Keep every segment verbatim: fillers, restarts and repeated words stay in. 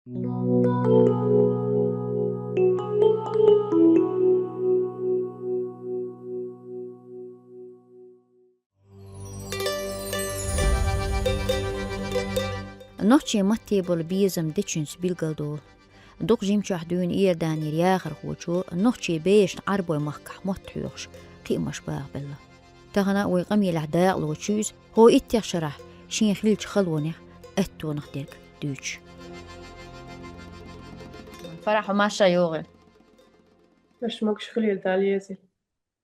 Нохчийн матте болу безам дечуьнца билгалдолу. Дукха жимчохь дуьйна Иорданера яхархочо нохчийн берашна Ӏарбойн махкахь мотт хьоьхуш кхиамаш бахабелла. Тахана вайн къамелехь дакъалоцуш ю иза, хӀокху иттех шарахь шен хиллачу халонех, аттонах дерг дуьйцуш. Фарахь, хьо марша йогӀийла. Аша могуш хуьлийла, Дала езийла.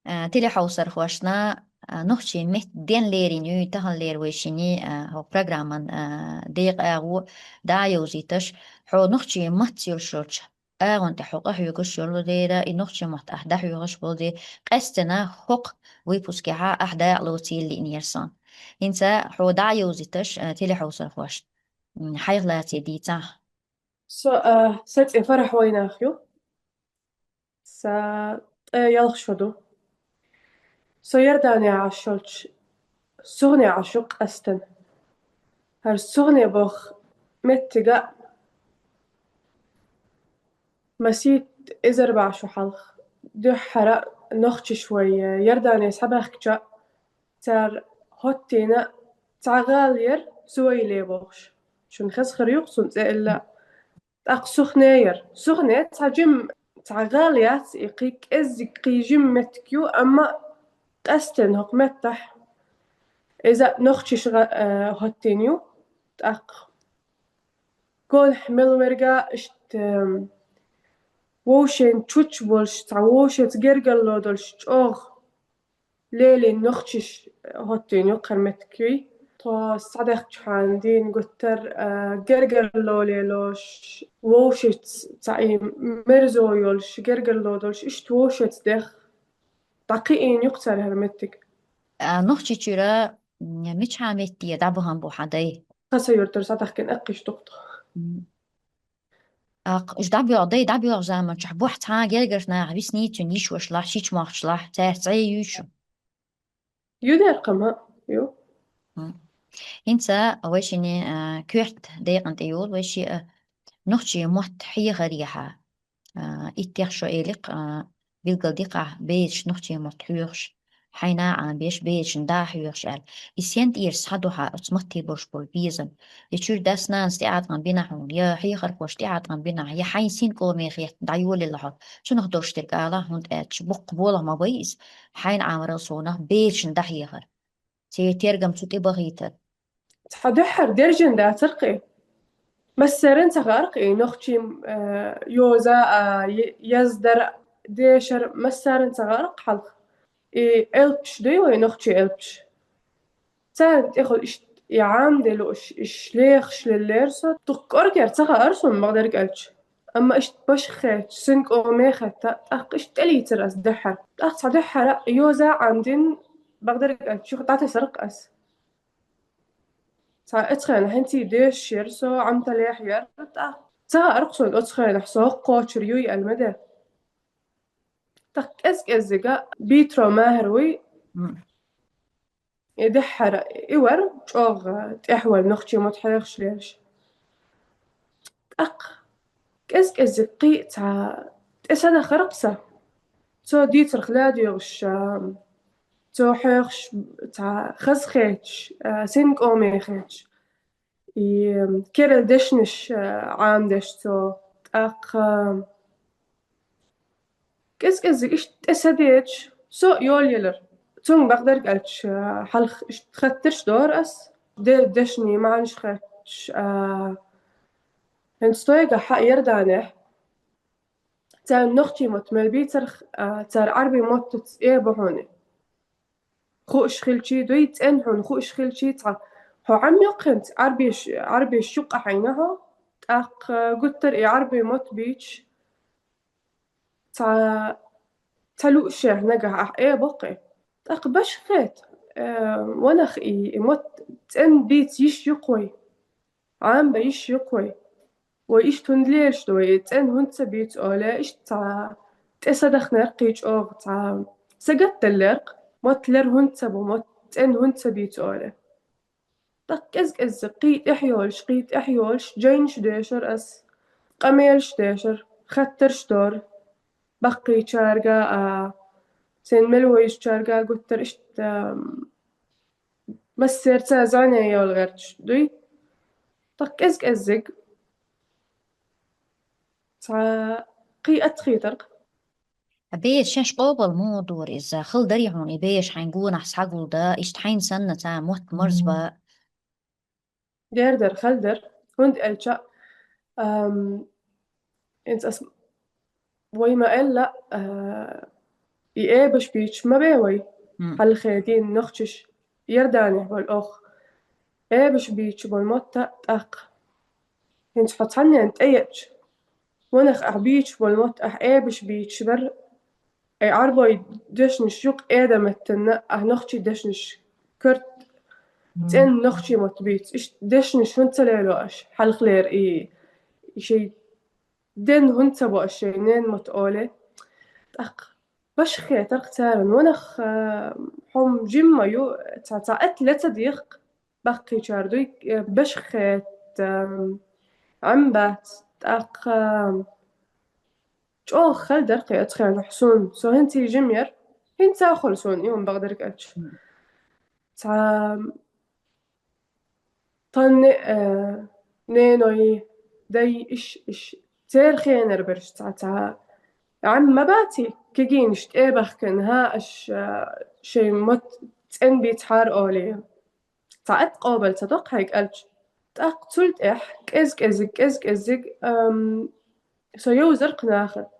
А, телехьовсархошна, а, нохчийн меттан ден лерина ю, таханлера вай шинна, а, хӀокху программан, а, декъа агӀо дӀа а йовзийташ, хьо нохчийн матца йолуш йолчу агӀон тӀе хьо къахьоьгуш йолу дера, и нохчийн мотт ахь дӀахьоьхуш болу де, къаьсттина хӀокху выпускехь ахь дакъалоцийла лиънера сан. ХӀинца хьо дӀа а йовзийташ, а, телехьовсархошна, м, хьайх лаций дийцахь. Со, а, сан цӀе Фарахь Вайнах ю. Сан ткъе ялх шо ду. Со Иорданехь Ӏаш йолчу СугӀне Ӏаш ю къаьсттина. ХӀара СугӀне боху меттиг а масийтта эзар бӀе шо хьалха дуьххьара нохчаша вай Иордане схьабаьхкича, цара хӀоттийна цхьа гӀала яра Сувайле бохуш. Шуна хезна хир ю-кх цуьнан цӀе илла. ТӀаккха СухӀне яра. СухӀне цхьа жима, цхьа гӀала яц, и кхин кӀеззиг, кхин жима меттиг ю, амма къаьсттина хӀокху меттехь иза нохчаша гӀа-, э, хӀоттийна ю. ТӀаккха гонахь мел верг а иштта, эм, вовшийн чучча болуш, цхьа вовшеца гергарло долуш чӀогӀа лелийна нохчаша хӀоттийна ю-кх хӀара меттиг. Тхо схьадаьхкичхьана дийна гуттар а, гергарло лелош, вовшеца цхьа и мерзо йолуш, гергарло долуш, иштта вовшеца дехна, дӀакхиийна ю-кх цара хӀара меттиг. А, Нохчийчуьра, м, мичхьа метте дӀабахана бу хьан дай? Тхан сан юьртара схьадахкина эккхийш ду-кх тхо. М. Аккха уьш дӀабоьгӀу, дай дӀабоьгӀу заманчохь бохь цхьа а гергарчу наха висний цуьнан йиш-вашалахь, шича мохчалахь, цаьрца цӀе юьйцу? Ю деркъа ма ю. М. ХӀинца вай шинна, а, коьрта декъана тӀе йолу вай шиъ, а, нохчийн мотт хьехарехьа, а, иттех шо элира-кх, а, билгалдира-кх ахь, бераш нохчийн мотт хьоьхуш, хьайна а Ӏамбеш, берашна дӀа а хьоьхуш аьлла. И сен тӀера схьадо хьан оцу матте болуш болу безам? Я чуьра дас-нанас тӀеӀаткъам бина хьуна, я хьехархоша тӀеӀаткъам бина хьан, я хьайн синкъоме хетта дӀайолаелла хьо. Цунах долуш дерг ала, хӀунда аьлча боккха болх ма бай иза, хьайна Ӏамарал совнах берашна дӀахьехар. Церан тергам цу тӀе бахийтар. Цхьа дуьххьара дерзийна дацара-кх и. Массарна ца хаьара-кх и нохчийн, э, йоза а, е-, яздар а, дешар а массарна ца хаьара-кх хьалха. И элпаш дуй вай, нохчийн элпаш. Царна тӀехула иштта и Ӏамаде лууш, иш лехаш леллера со. Дукха кӀоргера ца хаьара суна, бакъдерг аьлча. Амма иштта башха хеташ, синкъоме хетта, тӀаккха иштта тӀелийцира ас дуьххьара. ТӀаккха цхьа дуьххьара йоза а Ӏамадина, бакъдерг аьлча, юха дӀатесира-кх ас. Цхьа оцу хенахь хӀинций дешаш яра со, Ӏамталехь яра, тӀаккха ца хаьара-кх суна оцу хенахь со хӀокхочуьра юй аьлла ма де. ТӀаккха кӀез-кӀеззига битаро махьар вуй. М. И дуьххьара и вара чӀогӀа тӀаьхьа вай нохчийн мотт хьоьхуш лелаш. ТӀаккха кӀез-кӀеззиг кхин а цхьа тӀе са дахара-кх сан. Цо дийцарх ладоьгӀуш, а, цо хьоьхуш цхьа хаза хеташ, а, синкъоме хеташ. И керла дешнаш, а, Ӏамадеш цо. ТӀаккха кӀез-кӀеззиг иштта тӀе са дечу, со а йолаелира. Цунга, бакъдерг аьлча, хьалха иштта хаттарш дора ас, де-, дешнийн маьӀнаш хетташ, а, хӀинца стойгахь Иорданехь. Царна нохчийн мотт мел бийцарх, а, цара Ӏарбийн моттаца э бу хьуна. Хууш хилчий дуй, цӀена хьуна хууш хилчий цхьа. Хьо Ӏам йоккхинца, Ӏарбеш, Ӏарбеш юккъа хьайна хьо, тӀаккха гуттар и Ӏарбийн мотт бийцаш, цхьа, ца луъушехь нагахь ахь э боккхий. ТӀаккха башха хета, э, ванах и, и мотт цӀена бийца йиш ю-кх вай. Ӏамбан йиш ю-кх вай. Вай иштта хӀунда лелаш ду вай, и цӀена хӀунда ца бийцу олий, иштта цхьа тӀе са дахнера-кх и чӀогӀа цхьа. Сагатделлера-кх, мотт лер хӀунда ца бу, мотт цӀена хӀунда ца бийцу олий. ТӀаккха кӀез-кӀеззиг кхин тӀаьхьа йолуш, кхин тӀаьхьа йолуш, жайнаш дешара ас. къамелаш дешар, хаттараш дора, баккхийчарга а, сен мел вайзачарга гуттар иштта, ам, массерца зӀане йола гӀерташ дуй. ТӀаккха кӀез-кӀеззиг цхьа кхий атхийтаркх. Беш шаьш къобал мо дора иза? Хала дарий хьуна и беш хьайн гонахьа схьагулда, иштта хьайна санна цхьа мотт марзба? Дер дар, хала дар. ХӀунда аьлча, ам, инц ас вай ма аьлла, а, и эбаш бийча ма бе вай. М. Хьалхе дийна нохчаш Иорданехь болу ох. Эбаш бийча болу мотта тӀаккха. ХӀинца хьо цхьаннен тӀееача, ванах ахь бийча болу мотта ахь эбаш бийча бар, ай Ӏарбой дешнаш юкъа эда меттана, ахь нохчий дешнаш карт цӀен нохчий мотт бийца. Иштта дешнаш хӀунда ца лело аша? Хьалхалера и, и шей ден хӀунда ца бо аша шей нен мотт оле? ТӀаккха башха хетаркх царна. Ванах, а, хьо-м жимма ю, ца, ца атла ца дехк, баккхийчар дуй, э, башха хет, ам, Ӏам бац, тӀаккха, ам, чӀогӀа хала даркх оцу хенахь суна. Со хӀинца жим яр, хӀинца а хуьлу суна, и хӀума бакъдерг аьлча. Цхьа тхан не-, э, неной, дай, иш, иш, церан хенара берш цхьа, цхьа Ӏам ма баций, кегийнаш тӀе а бахкана, хӀа, аш, э, шайн мотт цӀен бийцахьара олий. Цхьа атта къобал ца доккху хьайга аьлча. ТӀаккха цул тӀаьхьа кӀез-кӀеззиг, кӀез-кӀеззиг, ам, со йовзаркх нахана.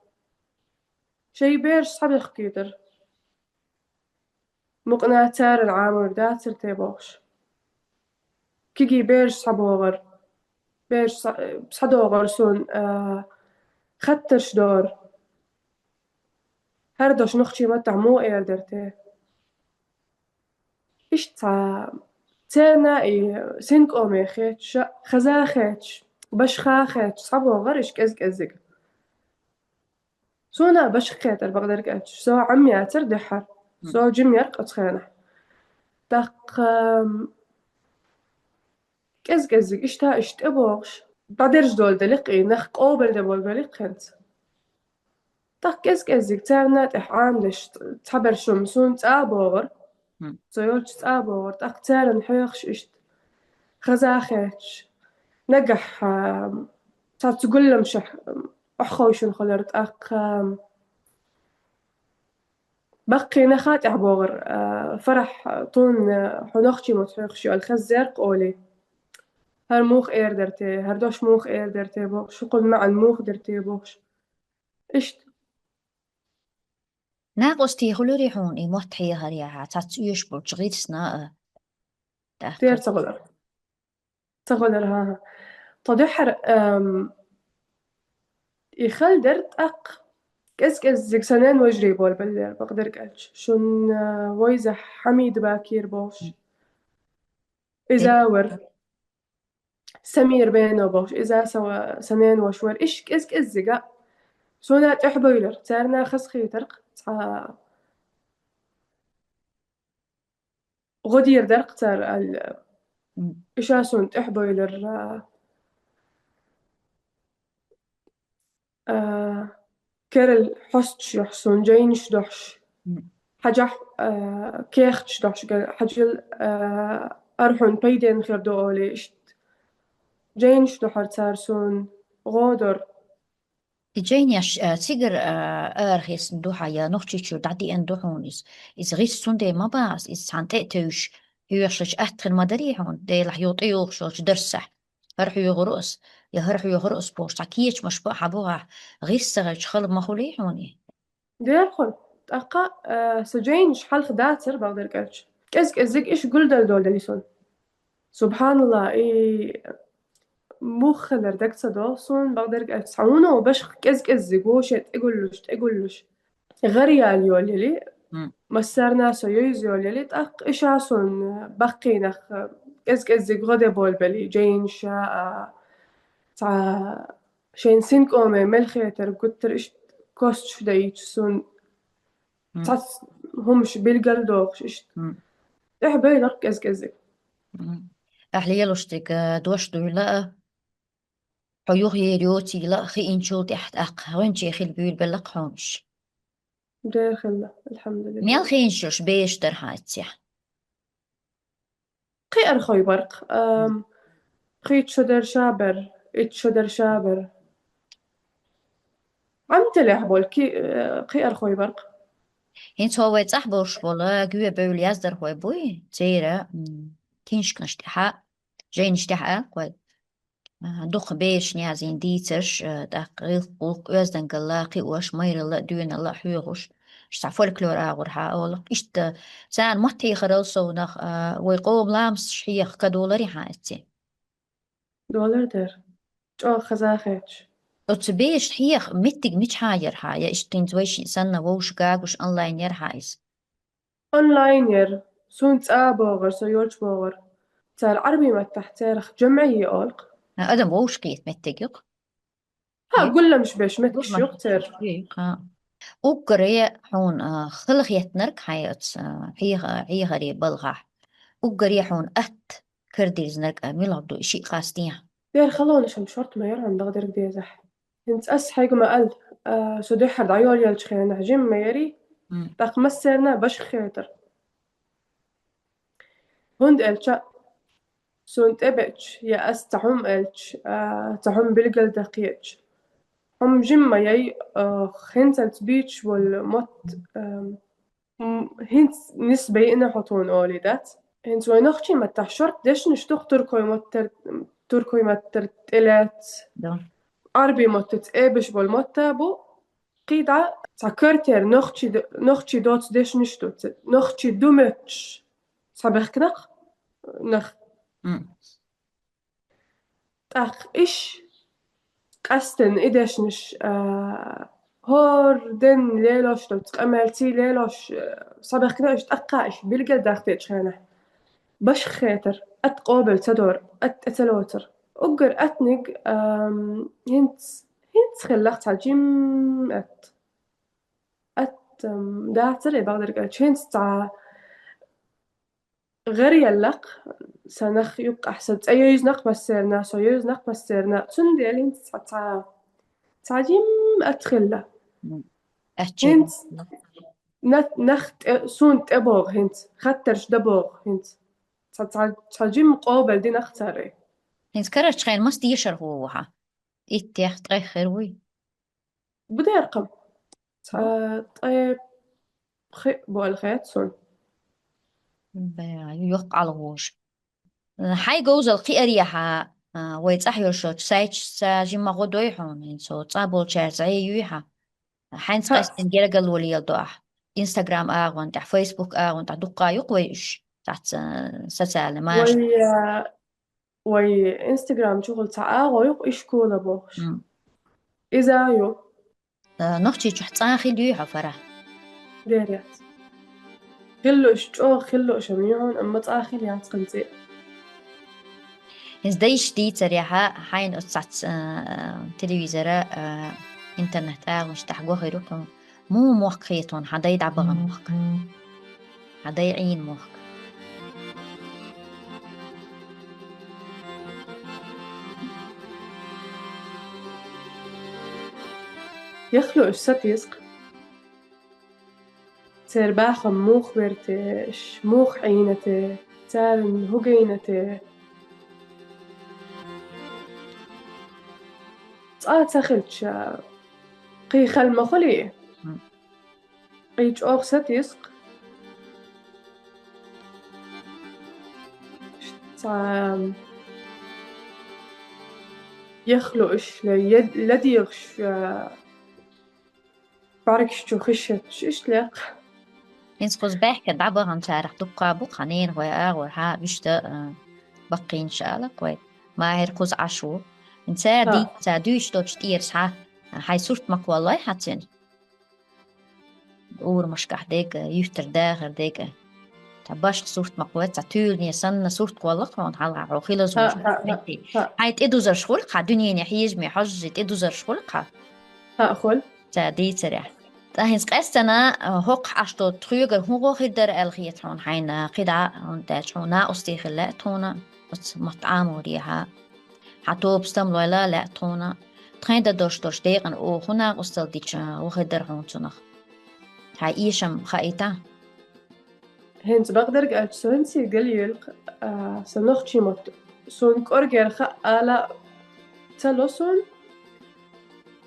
Шайн бераш схьабехкийтар. Мукъана царна Ӏамор дацар те бохуш. Кегий бераш схьабогӀар. Бераш схьа-, схьадогӀар суна, а, хаттарш дора. ХӀара дош нохчий маттахь муха эр дара те? Иштта цхьа церна и синкъоме хеташ, хаза хеташ, башха хеташ схьабогӀар иштта кӀез-кӀеззиг. Суна башха хетар бакъдерг аьлча, со Ӏам яцар дуьххьара. Со жим яр оцу хенахь. ТӀаккха, ам, кӀез-кӀеззиг иштта, иштта тӀебогӀуш, дӀадерза долу деликъ и, нах къобал де болу великъ хӀинца. ТӀаккха кӀез-кӀеззиг царна тӀехь Ӏамадеш цхьаберш хӀума суна цӀа а богӀар. Со йолчу цӀа а богӀар, тӀаккха царна хьоьхуш иштта хаза хеташ. Нагахь, а, цхьацца гулламашехь, а, охьаховшина хилар, тӀаккха, а, баккхийнаха тӀехь богӀар, а, Фарахь, а, тхуна, а, хьо нохчий мотт хьоьхуш йолу хеззеркъ олий. ХӀара муха эр дара те, хӀара дош муха эр дара те бохуш, хӀокхуьнан маьӀна муха дара те бохуш. Иштта. Накъостий хуьлурий хьуна и мотт хьехарехь, цхьацца оьшуш болчу гӀирсна а? ТӀаккха. Тера ца хуьлура. Ца хуьлура, хӀан-хӀа. Тхо дуьххьара, ам, и хала дара тӀаккха. КӀез-кӀеззиг сан ненан вежарий болабеллера, бакъдерг аьлча. Шун, а, вайза Хьамид Бакир бохуш. Иза вара. Самир Бено бохуш, иза сан, сан ненан ваша вара. Иштта кӀез-кӀеззига. Суна тӀехбевлира, царна хазахийтаркх цхьа гӀо дийр даркх цара аьлла. Иша суна тӀехбевлира, а, керла хьосташ йохьуш суна, жайнаш дохьуш. Хьажахь, а, кехаташ дохьуш, га-, хьажал, а, архьун пайденна хир ду олий иштта. Жайнаш дохьура цара суна, гӀо дора. И жайнаш, а, цигара, а, арахецна ду хьан, я Нохчийчуьра дӀадеана ду хьуна иза? Иза гӀирс цундела ма бац, иза цхьана тӀе а тевжаш, хьоьхуш аьттехьа ма дарий хьуна, Делахь юха тӀейогӀуш йолчу дарсехь. ХӀара хьоьхура ас, я хӀара хьоьхура ас бохуш, цхьа кечамаш бан хьан бу хьан, гӀирс ца хилча хала ма хуьлий хьуна и? Дера хуьлу. ТӀаккха, а, сан жайнаш хьалха дацара, бакъдерг аьлча. КӀез-кӀеззиг иштта гулдала долу дели суна. СубхьаналлахӀ, и муха хилар дага ца догӀу суна, бакъдерг аьлча, цхьа хӀума башха кӀез-кӀеззиг ву, шен тӀегуллуш, тӀегуллуш. ГӀар яла йолаелий, массарна со йовза йолаелий, тӀаккха иша суна баккхийнах кӀез-кӀеззиг гӀо де болабелий, жайнаша а, цхьа шайн синкъоме мел хетар гуттар иштта косташ даийча суна цхьацца хӀумаш билгал дохуш иштта. ТӀехбевлира кӀез-кӀеззиг. Ахь лелош дерг, а, дош дуйла а? Хьо юха ер йоцийла хиинчул тӀехь тӀаккха гӀуьнчий хила буьйлабелла хьуна уьш. Дера хилла, алхьамдулиллахӀ. Мел хиинчуш беш дара хьан эццехь? Кхиархой баркъ, ам, кхийча шо дара шабар, итт шо дара шабар. Ӏамталехь болу ки-, э, кхиархой баркъ. ХӀинца хьо вай цӀахь болуш болу, гуьйбевлла яздархой буй, церан, м, киншканаш тӀехьа, жайнаш тӀехьа аьлла вай. А, дукха бешан язйина дийцарш, а, тӀаккха гӀиллакх-гӀуллакх, оьздангалла, кхиош, майралла, доьналла хьоьхуш, цхьа фольклор агӀор хьан олу. Иштта царна мотт хьехарал совнах, а, вай къоман ламасташ хьеха кадолари хьан эццехь? Долар дара. ЧӀогӀа хаза хеташ. Оцу бешан хьеха меттиг мичахьа яра хьан, я иштта хӀинца вай шиъ санна вовшах гуш онлайн яра хьан иза? Онлайн яра. Суна цӀа а богӀура, со йолчу богӀура. Цара Ӏарбий маттахь церах жамӀийя олу-кх. А, адам вовшахкхета меттиг ю-кх? ХӀаъ, гулламаш беш меттигаш ю-кх церан. Уггаре хьуна, а, хала хеттинарг хьайн оцу, а, хьеха-, хьехаре балхахь. Уггаре хьуна атта карадирзинарг, а, муьлха ду, шиъ къастехьа? Дера халонаш-м шорта ма яра хьуна, дагадерг дезахь. ХӀинца ас хьайга ма-аллара, а, со дуьххьара дӀайолаеллачу хенахь жимма ма ярий, тӀаккха массарна башха хетара. ХӀунда аьлча, суна тӀебеача, я ас цхьа хӀума аьлча, а, цхьа хӀума билгалдаккхийтича, хьума жимма ма яй, а, хӀинцалц буьйцуш болу мотт, а, м, хӀинца нисбайина хьо тхуна олий дац. ХӀинца вай нохчий маттахь шорта дешнаш ду-кх туркой маттара, туркой маттара тӀелаьцна. Ӏарбий маттаца эбаш болу мотт а бу, кхидӀа цхьа картера нохчий д-, нохчий доцу дешнаш ду, ц-, нохчий ду моьттуш цхьабехкнах нах. ТӀаккха иш къаьстина и дешнаш, а, хӀора денна лелош долчу къамелций лелош, а, цхьабехкна иш тӀаккха иш билгалдаккхийтичу хенахь, башха хетара, атта къобал ца дора, атта тӀе ца лоцура. Уггар аттаниг, ам, хӀинца, хӀинца хилла-кх цхьа жимма атта. Атта, ам, дацара и бакъдерг аьлча, хӀинца цхьа гӀар елла-кх, сан нах юккъехь, сан цӀе йовзина-кх массарна, со йовзина-кх массарна. Цундела хӀинца цхьа, цхьа, цхьа жимма атта хилла. ХӀинца на-, нах тӀе, суна тӀебогӀу хӀинца, хаттарш дӀабогӀу хӀинца. Цхьа, цхьа, цхьа жимма къобал дина-кх цара. ХӀинца карарчу хенахь маса дешархо ву хьан? Иттех, ткъех хир вуй? Бу дера-кх. Цхьа ткъе пхиъ бу аьлла хета суна. Бе, йоккха ӀалгӀуш. Хьайн говзалла кхиарехьа, а, вай цӀахь йолуш йолчу сайташца жимма гӀо дой хьуна, хӀинца цӀа болчаьрца зӀе юй хьан? Хьайнца къаьстина гергарло леладо ахь. Инстаграм агӀон тӀехь, Фейсбук агӀон тӀехь дуккха а ю-кх вай уьш, цхьацца, а, социальный маша. Вай, а, Вай Инстаграм чухула цхьа агӀо ю-кх, ишкола бохуш. Иза а ю. Э, Нохчийчохь цӀа хила юй хьо, Фарах? Дера яц. Хила лууш, чӀогӀа хила лууш ам ю хьуна, амма цӀа хила яц хӀинца. ХӀинца дайша дийцарехьа, хьайна оцу цхьацца, э, телевизора, э, интернет агӀонаш тӀехь гохуьйтур ю хьуна. Муха мохк хета хьуна, хьан дай дӀабахана мохк? Хьан дай Ӏийна мохк? Яхло уьш сатийсакх. Церан бахам муха бер те, уьш муха Ӏийна те, царна хӀу гайна те. Цкъа ца хилча, кхин хала ма хуьлий? Кхин чӀогӀа сатийсакх. Цхьа яхло уьш ле-, е-, ладегӀаш, а, бӀаьргаш чу хиш етташ иштта лекха. ХӀинца кхуза баьхкина дӀабаханчарах дуккха бу-кх хьан ненахой агӀор хьан вуьшта, а, баккхийнаш алакх вай. Махьар кхуза Ӏаш ву. ХӀинца цара дийца, цара дуьйцуш долчу тӀерас хьан, хьайн сурт ма кхоллой хьан цуьнан? Урамашкахь дерг, юьртара дахар дерг. Цхьа башха сурт ма кхой, цхьа туьйлане санна сурт кхолла хьуна хьалха хьо хила лазуш. Хьайн тӀедузарш хуьлу-кх хьан, дуьнене хьежаме хьожа тӀедузарш хуьлу-кх хьан? ХӀаъ, хуьлу. Цара дийцарехь. Ткъа хӀинца къаьстина, а, хӀокхахь Ӏаш долу тхоьгара хӀун гӀо хир дара аьлла хета хьуна хьайна кхидӀа, хӀунда аьлча хьуна накъостий хила лаьа тхуна оцу мотт Ӏаморехьа. Хьан тоба стамлой ла лаьа тхуна. Тхайн дан долуш долуш декъана оха хӀун накъосталла дича, вахар дара хьуна цунах. Хьан эшам хаийта? ХӀинца бакъдерг аьлча, со хӀинца гал елха, а, сан нохчийн мотт. Суна кӀоргера хаа ала ца ло суна.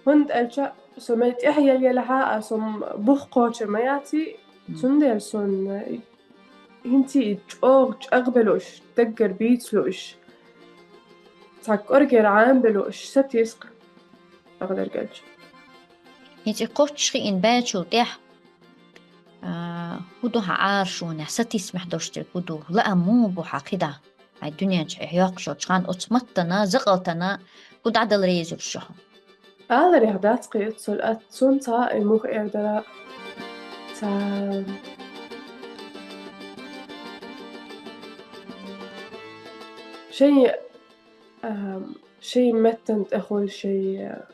ХӀунда аьлча со мел тӀаьхьа ел елахьа, а со м-, бух кхочур ма яций, Мм. цундела суна хӀинца и чӀогӀа чӀагӀбелуш, даггара бийцалуш, цхьа кӀоргера Ӏамбелуш, сатийсакх, бакъдерг аьлча. ХӀинца и кхоччуш хиъна баьчул тӀехь, а, хӀун ду хьан Ӏарашонехь, сатийсамехь долуш дерг хӀун ду? Лаам муха бу хьан кхидӀа? Хьайн дуьнен чу хьехош йолчу ханна оцу маттана, закъалтана хӀун дӀадала реза йолуш ю хьо? Аларех дац кхета, со а цунца и муха эр дара. Ца-, шайн, а, шайн меттан тӀехула, шайн, а,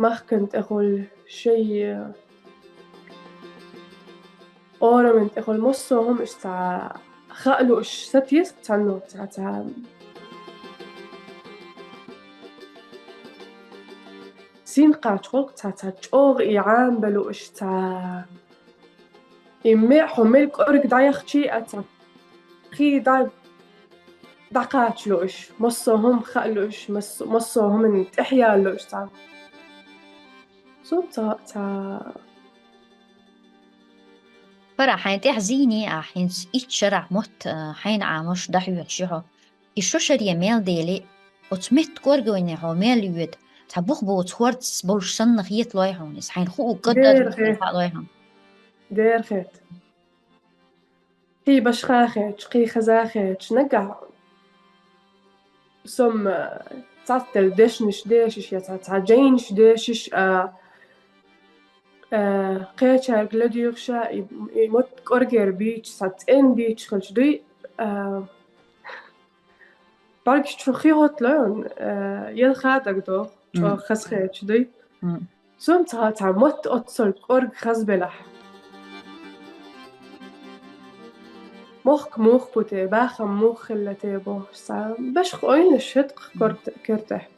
махкан тӀехула, шайн, а, ораман тӀехула, массо а хӀума иштта хаа лууш, сатийсакх цхьанна, цхьа, цхьа син кхача гӀуллакх, цхьа, цхьа чӀогӀа и Ӏамбелуш, цхьа и ме-, хьо мел кӀорга дӀаяхчий а, цхьа кхин дӀа-, дӀакхача лууш, массо а хӀума хаа лууш, массо, массо а хӀуманна тӀехьа яла лууш, цхьа. Цу ца, ца. Пара хьайн тӀехь зийний ахь, хӀинца итт шарахь мотт, а, хьайна Ӏамош дӀахьоьхуш ю хьо. И шо шаре мел дели, оцу метта кӀоргойне хьо мел йоьду, цхьа бух боцу хӀордас болуш санна хеталой хьуна иза, хьайна хуу кӀаддар Дера хет. Хаалой хьуна. Дера хет. Кхин башха хеташ, кхин хаза хеташ, нагахь со-м, а, цхьацца дешнаш дешаш, я цхьа, цхьа жайнаш дешаш, а, а, кхечаьрга ладуьйгӀуша, и, и мотт кӀоргера бийча, цхьа цӀена бийча хилча дуй, а, бӀаьргаш чу хи хӀотталой, а, ел хадагдоху, Мм. чӀогӀа хаза хеташ дуй. Мм. Цунца цхьа мотт оццул кӀорга хазбелахь. Мохк мух бу те, бахам мух хилла те бохуш, цхьа башха ойланаш хӀетта кху кертахь.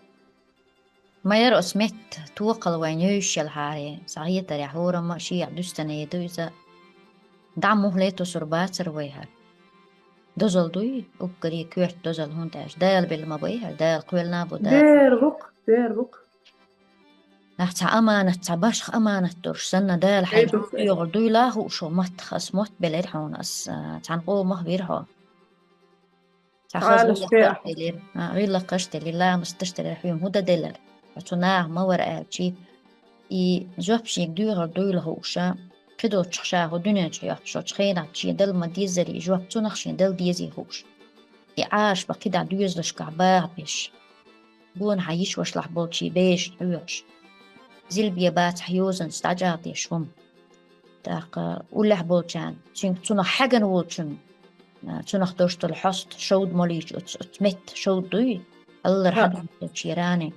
Ма яра оцу метта токхал вайн йовзуш елхьаре, схьахетарехь хӀорамма а шех дуьстане ду иза. ДӀа мухле тосур бацар вай хӀара. Дозал дуй, уггаре коьрта дозал, хӀунда аьлча Дала белла ма бай хӀара, Дала кхоьллина бу, Дала. Дера ву-кх, дера ву-кх. Нах цхьа аманат, цхьа башха аманат долуш санна, Дала хьайн Эй, духе. ЙогӀур дуйла хууш хьо, матта ас мотт белира хьуна ас, а, цхьана къомах вира хьо. Цхьа хаза гӀиллакхаш делира, а, гӀиллакхаш делира, ламасташ делира, хьуьма хӀун дан делира? Хьо цу наха ма вара аьлчи, и жоп шега доьхур дуйла хууша, кхидолчух ша хӀу дуьнен чу хьоьхуш волчу хенахь шен дала ма деззара и жоп цунах шен дала дезий хууш. И Ӏаша бан кхидӀа доьзалашкахь баха беш. Гонахьа йиш-вашалахь болчий бешан хьоьхуш. Зилбе бацахь йозанца дӀачӀагӀдеш хӀума. ТӀаккха уллехь болчарна, цуьнга цунах хьегна волчунна, а, цунах долуш долу хьоста шовда молийча оцу, оцу метта шовда дуй, аллара хьан долчерани.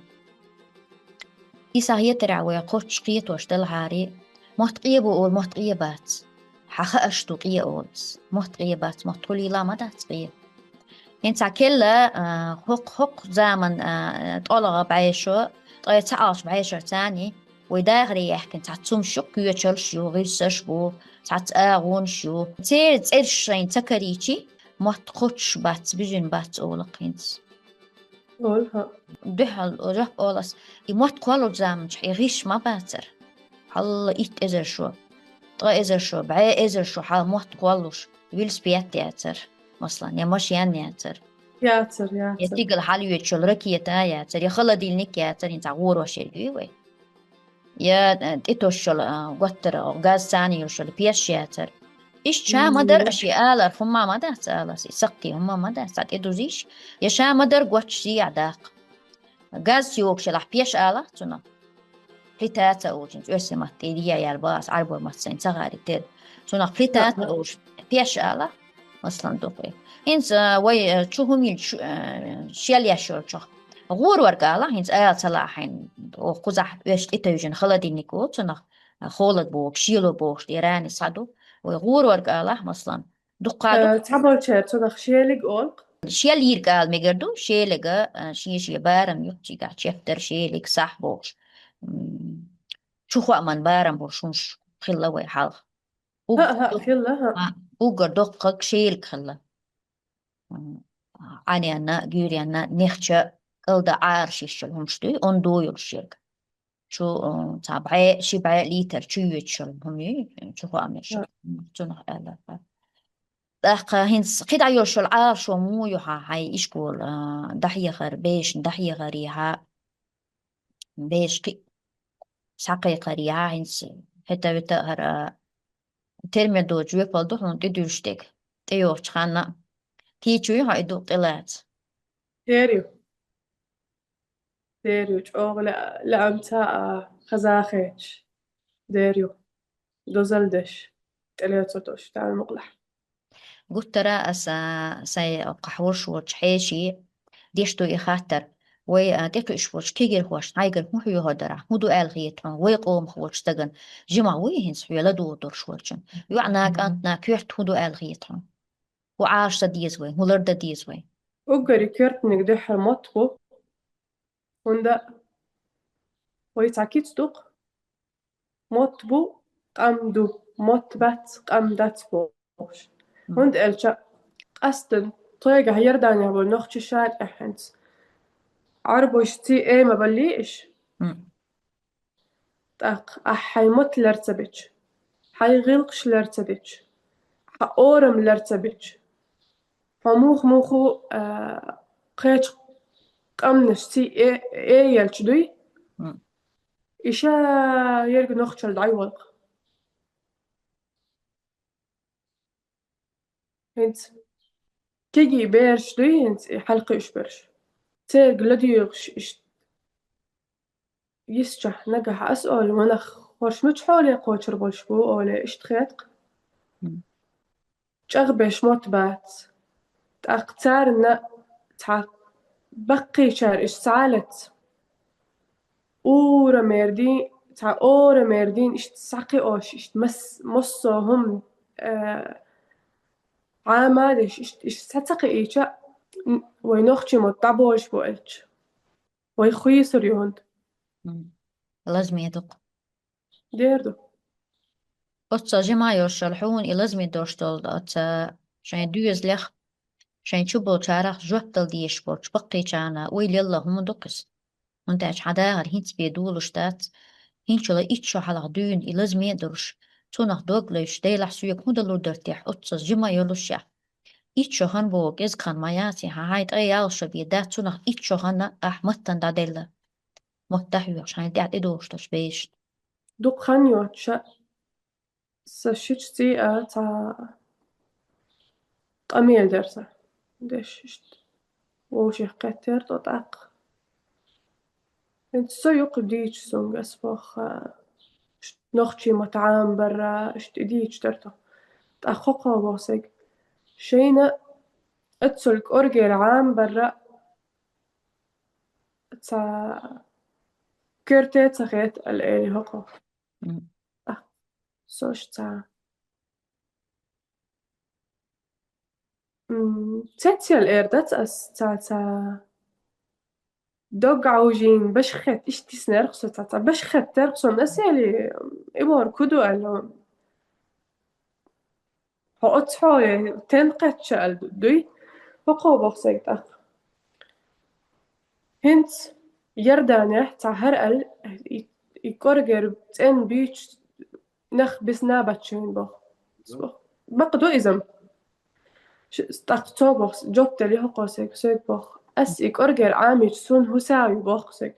И схьахетарехь вай кхоччуш кхетош делахьаре, мотт къе бу олу, мотт къе бац. Хьан хаа аш ду къе олус. Мотт къе бац, мотт хуьлийла ма дац къе. ХӀинца келла, а, хӀокху, хӀокху заман, а, тӀолгӀа бӀешо, ткъе цхьа Ӏалаш бӀешар царний, вай дахаре яьхкина цхьа цумаш ю, коьчалш ю, гӀирсаш бу, цхьацца агӀонаш ю. Церан цӀераш шайн ца карийчи, мотт кхоччуш бац, буьзина бац олакх хӀинца. Олу хьо. Дуьхьал жоп олу ас, и мотт кхоллучу заманчохь и гӀирс ма бацара. Хьалла итт эзар шо, ткъа эзар шо, бӀе эзар шо хьал мотт кхоллуш, велосипед яцара, масалан, я машен яцара. Яцара, яцара. Я стигала хьалйоьдуш йолу ракета яцара, я холодильник яцара, хӀинца гӀорош ерг ю вай. Я, э, тӀе тосуш йолу, а, готтара, газ царна йолуш йолу пеш яцара. Иштта ша ма дара, шен алар хӀумма ма дац алас, и сакхте хӀумма ма дац, цхьа тӀедузийш, я ша ма дара готташ зехьа даккха. Газ йогуш елахь пеш алахь цунах. Плита ца олучу, оьрсийн матта тӀе яьлла боху ас, Ӏарбойн матта сайн ца гӀарий тера. Цунах плита ца олуш, пеш алахь. Масалан, дукха. ХӀинца, а, вай, а, чу хӀума йилча, а, шел еш йолчух. ГӀорорг ала, хӀинца ала ца лаахь хьайна, оха кхузахь оьшуш тӀетевжина холодильник ву цунах, а, холод бохуш, шело бохуш, тӀе рани схьаду. Вай гӀорорг алахь, масалан, дуккха а ду. Э, цхьаболчара цунах шелиг олу-кх. Шел йийриг ала мегар ду, шелага, а, шен-шен барам ю, цигахь чептар шелаг сахь бохуш. М, чу хоаман барам болуш хӀумаш хилла вай хьалха. ХӀаъ, хӀаъ, хилла, хӀаъ. А, уггар доккхаг шелаг хилла. М, Ӏаненна, гуьйренна, нехча кӀалда Ӏараш йиш йолу хӀумаш дуй, ондо йолуш ерг. Чу, э, цхьа бӀе, ши бӀе литр чу йоьдуш йолу хӀума ю, чу хоамеш йолу. Цунах аьлла. ТӀаккха хӀинца кхидӀа йолуш йолу Ӏалашо муха ю хьан хьайн ишкола, а, дӀахьехар, бешан дӀахьехарехьа, беш кхин схьакхайкхарехьа, хӀинца хӀета-вета а хӀара, а, термер доцу жоьпалла ду хьуна тӀедуьллуш дерг. ТӀейогӀучу ханна а. Кийча вуй хьо и ду тӀелаца? Дер ю. Дер ю, чӀогӀа лаьа-, лаьамца а хазахеташ. Дер ю. Дозалла деш. ТӀелецо тош, Дала мукъалахь. Гуттара аса сайн кхахьош волчу хьеший деш ду и хаттар. Вай, а, тӀекхуьуш волчу кегирхошна хьайгара хӀун хьоьхур дара? ХӀун ду аьлла хета хьуна? Вай къомах волчу стагана жимахь вуй хӀинца хьоьла догӀуш волчун? ЙоӀна, кӀантна коьрта хӀун ду аьлла хета хьуна? ХӀун Ӏалаш дан деза вай? ХӀун лардан деза вай? Уггаре коьртаниг дуьххьара мотт бу. ХӀунда вай цхьа кица ду-кх. Мотт бу, къам ду, мотт бац, къам дац бохуш. ХӀунда аьлча къаьсттина тхоьгахь Иорданехь болу нохчаша тӀехь хӀинца. Ӏарбойшций эма баллий иш? ТӀаккха ахь хьайн мотт лар ца бича, хьайн гӀиллакхаш лар ца бича, хьан орам лар ца бича, хьо муха-муха, а, кхечу къамнашций э, э елча дуй? Иша ерг нохчалла дӀайолу-кх. ХӀинца кегий бераш дуй хӀинца и хьалакхуьуш берш. Церга ладуьйгӀуш иштта йисчахь, нагахь ас олу, ванах, хӀорш мича хьоле кхочур болуш бу, оле, иштта хет-кх. ЧӀагӀбеш мотт бац. ТӀаккха царна цхьа баккхийчара иштта схьа а лаьцна, урамера дий, цхьа орамера дийна иштта схьакхиош, иштта мас-, массо а хӀума, э, Ӏама а деш, иштта, иштта схьа ца кхиийча, н-, вай нохчий мотт дӀаболуш бу аьлча. Вай хуьйсур ю хӀунда? Лазаме ду-кх. Дер ду. Оццул жима йолуш йолу хьуна и лазаме долуш долу оцу шайн доьзалех, шайн чу болчарах жоп дала дезаш болчу баккхийчарна ойла елла хӀума ду-кх иза. ХӀунда аьлча хьан дахар хӀинца бен долуш дац, хӀинцачул итт шо хьалха дуьйна и лазаме а долуш, цунах дог луьйш, Делахь соьга хӀун далур дара техьа, оццул жима йолушехь. Итт шо хан боху кӀезиг хан ма яц и, хьан хьайн ткъе ялх шо бен дац, цунах итт шо хан ахь маттана дӀаделла. Мотт дӀахьоьхуш, хьайна тӀехь тӀедогӀуш долчу бешашна. Дукха хан йоцуша, сан шича цӀий а цхьа къамел дара сан деш иштта. Вовшех кхеттера тӀо тӀаккха. ХӀинца со юкъа дийча сунга ас боху, а, ш-, нохчий мотт Ӏамабарра, иштта и дийча дара тӀо. ТӀаккха хӀокхо боху сайга. Шайна оццул кӀоргера Ӏамабарра ца коьрте ца хета, ала эли хӀокхо. М. А, со аш ца. М, цецъяла эр дац ас ца, ца. Дог Ӏовжийна, башхет, иштта диснарх со ца, ца. Башхет терх сон, ас эли, и бохург хӀун ду аьлла. Хьо оцу хьоле тен кхетча аьлла дуй? ХӀокхо боху сайга тӀаккха. ХӀинца Иорданехь цхьа хӀара аьлла, и, и кӀоргера цӀен буьйцуш нах бисна баччийна боху. Бакъ ду иза-м. Ш-, тӀаккха цо боху, жоп дели хӀокхо сайга, сайга боху. Ас и кӀоргера Ӏамийча суна хӀусам ю боху сайга.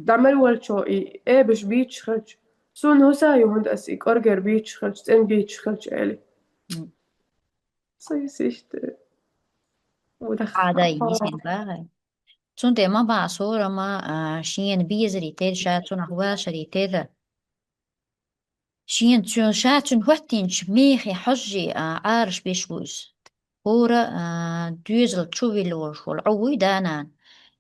ДӀамел волчо и эбаш буьйцуш хилча, суна хӀусам ю хӀунда ас и кӀоргера буьйцуш хилча, цӀен буьйцуш хилча, эли. Со юс иштта. Удах. Ада йисин багӀай. Цундела ма баха сурама, а, шена безаре терра, ша цунах вашаре терра. Шена цу-, ша цуьнан хӀоттийначу мехе хьожжий, а, Ӏараш беш ву иза. ХӀора, а, доьзал чу вилла волуш волу Ӏу вуй да-нана.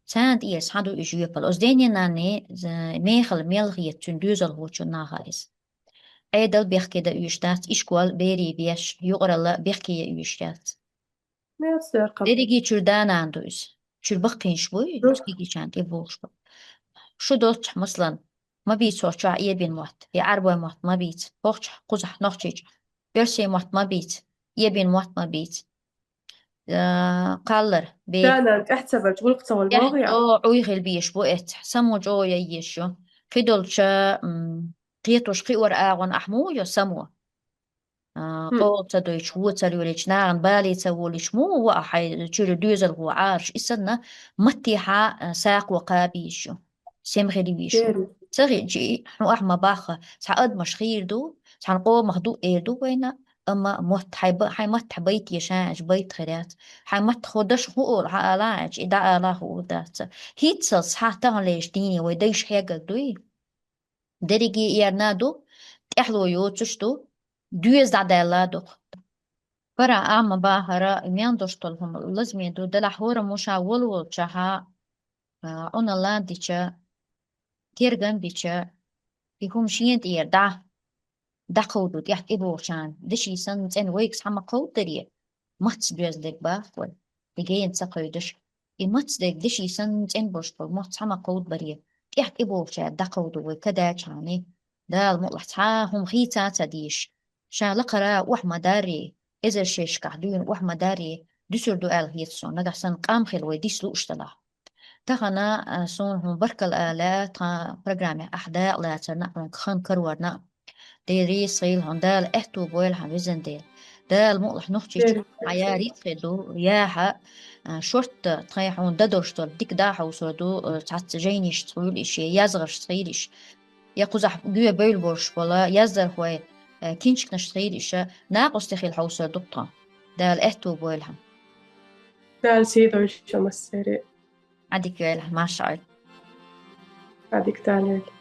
Царна тӀера схьа ду и жоьпалла. Оцу дене-нанне, з-, мехала мел хета цуьнан доьзалхочун наха иза. Ӏедал бехке дан уьйш дац, ишкол берий беш, юкъаралла бехке ян уьйш яц. Дерриге чуьра да-нана ду иза. Чуьра баккхийнаш буй, кегийчарна тӀе богӀуш ба. Шу доцчахь, масала, ма бийца хӀокху чохь эбина мотт, я Ӏарбойн мотт ма бийца, хӀокху чохь, кхузахь, Нохчийчохь. Оьрсийн мотт ма бийца, эбина мотт ма бийца. Э, кхаллар, бе. Да-нана тӀехь ца валча, гӀуллакх ца вала боху я? О, Ӏуй хила безаш бу эццахь. Само чӀогӀа ян езаш ю. Кхидолча, м, кхетош кхиоран агӀонна ахь муха йо само? А, къола ца дойтуш, вон ца лелийча, нахана бале ца волуьйтуш, муха ваьа хьайн чуьра доьзалхо Ӏараш? И санна, маттехьа, а, сакхо кхаба езаш ю. Сема хила везаш ю. Ца хиъча, хьуна ахь ма-бахха, цхьа адамаш хийр ду, цхьана къомах ду эр ду вайна, амма мотт хьайн ба-, хьайн маттахь байта еза аьлча, байта хир яц. Хьайн маттахь хӀун даш хӀун олу хьан ала аьлча, и дӀаала хуур дац. ХӀинццалц хьан таханлерчу дийне вай дайша хьегна дуй? Дерриге эрна а ду, тӀаьхьало йоцуш а ду, доьза дӀадаьлла а ду-кх. Пара Ӏама бахара, мел долуш долу хӀума лазаме ду, делахь хӀораммо ша волу-волчохь, а, Ӏуналла дича, тергам бича, и хӀума шена тӀера дӀа, дӀакховдо тӀехь тӀебогӀучарна, деши санна цӀена вайга схьа ма кховдадаре, мацца доьзна дерг боху вай, и гена ца кховдадеш. И мацца дерг деши санна цӀена болуш болу мотт схьа ма кховдабаре, тӀехь тӀебогӀучаьрга дӀакховдо вай кадачхьана. Дала мукъалахь цхьа а хӀума хийца а ца дезаш, ша лакхара охьа ма дарре, эзар шерашкахь дуьйна охьа ма дарре, дуьсур ду аьлла хета суна, нагахь санна къам хила вай дис лууш делахь. Тахана, а, суна хьуна баркалла ала лаьа тхан программе ахь дакъа лацарна а, хьуна хан карорна а. Дела реза хуьлда хьуна, Дала аьтту бойла хьан, везан Дела. Дала мукъалахь Нохчийчохь хьан я рицкъа ду, я хьан, а, шортта тхайн хьуна дан долуш долу дика дӀахьовсур ду, а, цхьацца жайнашца хуьлийла иш, я яздаршца хуьлийла иш, я кхузахь гоьбевлла болуш болу яздархой, а, кинчканашца хуьлийла иш, накъостий хила хьовсур ду-кх тхо. Дала аьтту бойла хьан. Дала сий дойла шун массеран а. Ӏадика йойла, маша Ӏойла. Ӏадика Дала йойла.